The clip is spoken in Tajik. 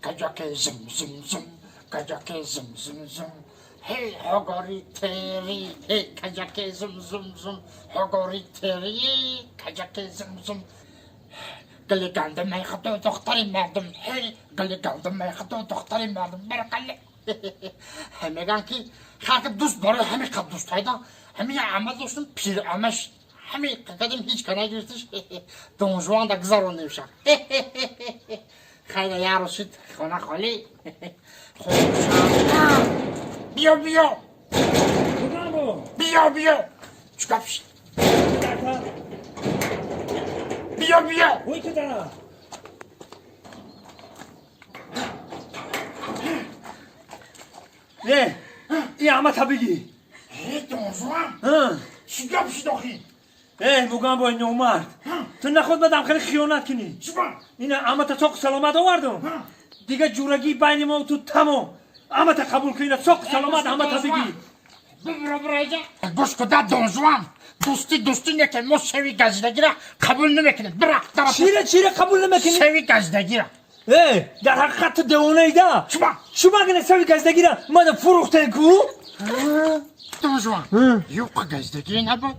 Каҷаке зум зум зум, каҷаке зум зум зум. Ҳей, ҳогори тери, ҳей, каҷаке зум зум зум, ҳогори тери, каҷаке зум зум. Гули гандум мехӯрду духтари мардум, ҳей, гули гандум мехӯрду духтари мардум. Баракалла. Мегӯянд, ки халқи дӯст барои ҳамин қад дӯст пайда, ҳамин амал доштум, пир амаш ҳамин қадим ҳеҷ ка нагирифтиш, донжуанда гузарондем ша. Хайра, як рӯз шуд, хона холӣ. Биё, биё. Биё, биё, чӣ гап шид? Биё, биё. Не, ин амата бигӣ. Донжуан, чӣ гап шид охи? Э, Мугамбо номард, ту наход бадам хеле хиёнат кунӣ. Ина амата соқу саломат овардум, дига ҷурагӣ байни мо ту тамом. Амата қабул кун, ина соқу саломат амата бигӣ. Бибиро, бираҷа, гӯш куда, донжуан. Дӯстӣ дӯстӣ неке, мо шеви газидагира қабул намекунем. Бира. Чира, чира қабул намекунӣ? Шеви газидагира. Э, дар ҳақиқат ту девонаида. Чума? Шума гина сави газидагира мана фурӯхтен ку. Донжуан, юққа газидагӣ набуд.